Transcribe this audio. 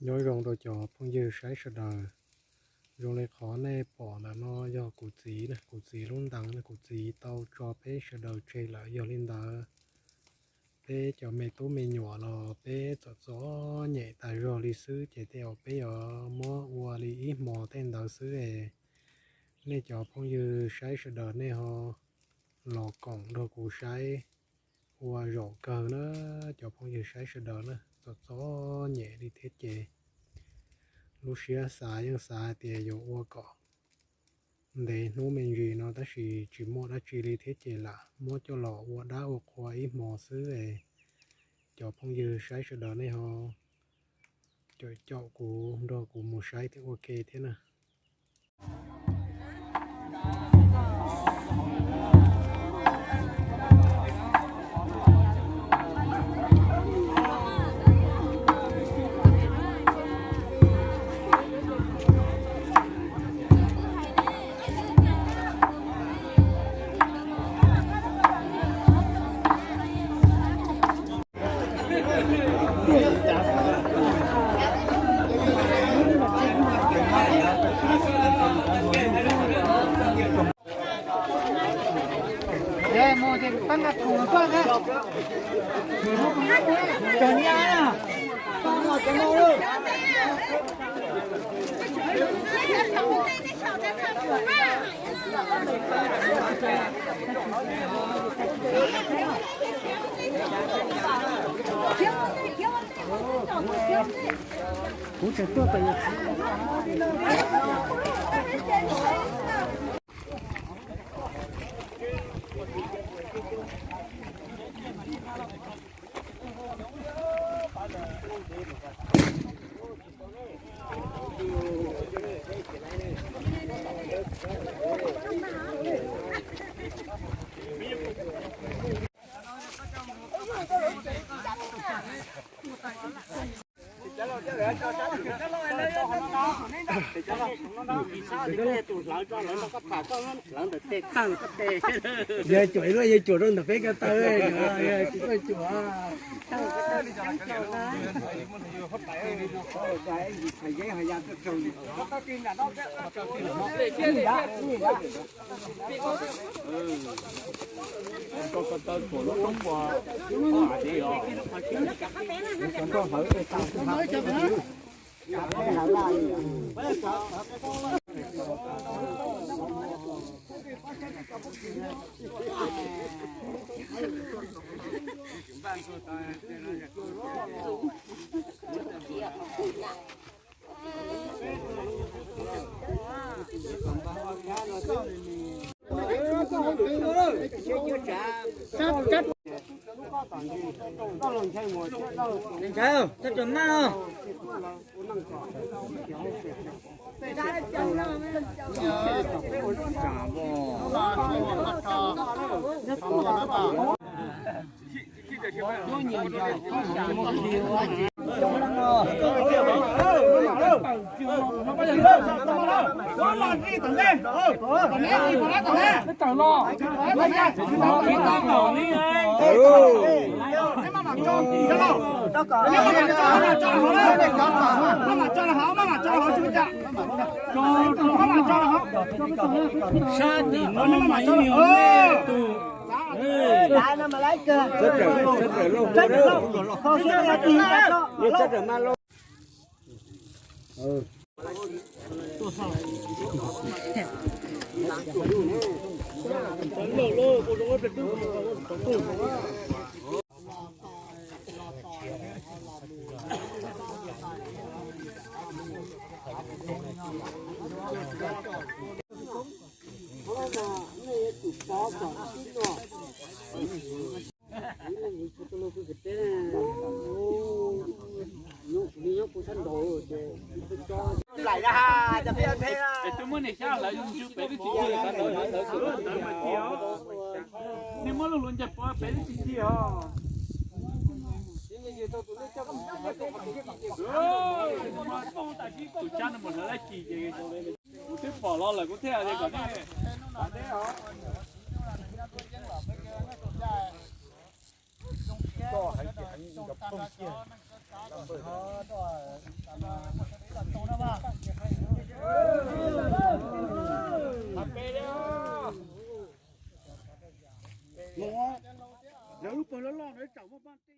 Nyob zoo rau cov phooj ywg saib sawv daws. Zoo li qhov nej pom ntawm no yog kuv txiv na, kuv txiv lub ntees na, kuv txiv tau tso peb sawv daws tseg lawm. Yog li ntawd, peb cov me tub me nyuam los peb txom txom nyem tas zog li xwb, ces tej zaum peb yuav muab ua li ib hmo tej ntawd xwb es nej cov phooj ywg saib sawv daws nej ho los koom nrog kuv saib ua zaum kawg na, cov phooj ywg saib sawv daws na. Txom txom nyem li thiab ces lub siab xav yeej xav hais tias yuav ua kom ntev hnub me ntsis no tab sis tsis muaj dab tsi li thiab ces lam muab coj los ua dab ua qhua ib hmo xwb es cov phooj ywg saib sawv daws nej ho caum caum kuv nrog kuv mus saib thiab ua ke thiab na. Yog cuam ib lub, yog cuam rau ntawm peb ko taw, tsis tuaj cuam. Sab tim no mas ib nyuag me tus. Twb muab niag xyab hlawv ntsuj pem twb tsis ci, hlawv hlawv hlawv hlawv hlawv mas ci os. Nej muab lub hluav ncaws pov pem twb tsis ci os. Tus tsab no mus hlawv dab tsi ces kuv twb pom los lawm kuv thiaj hais tias kom nej Lawv lub pawg loj loj no tsam muaj paj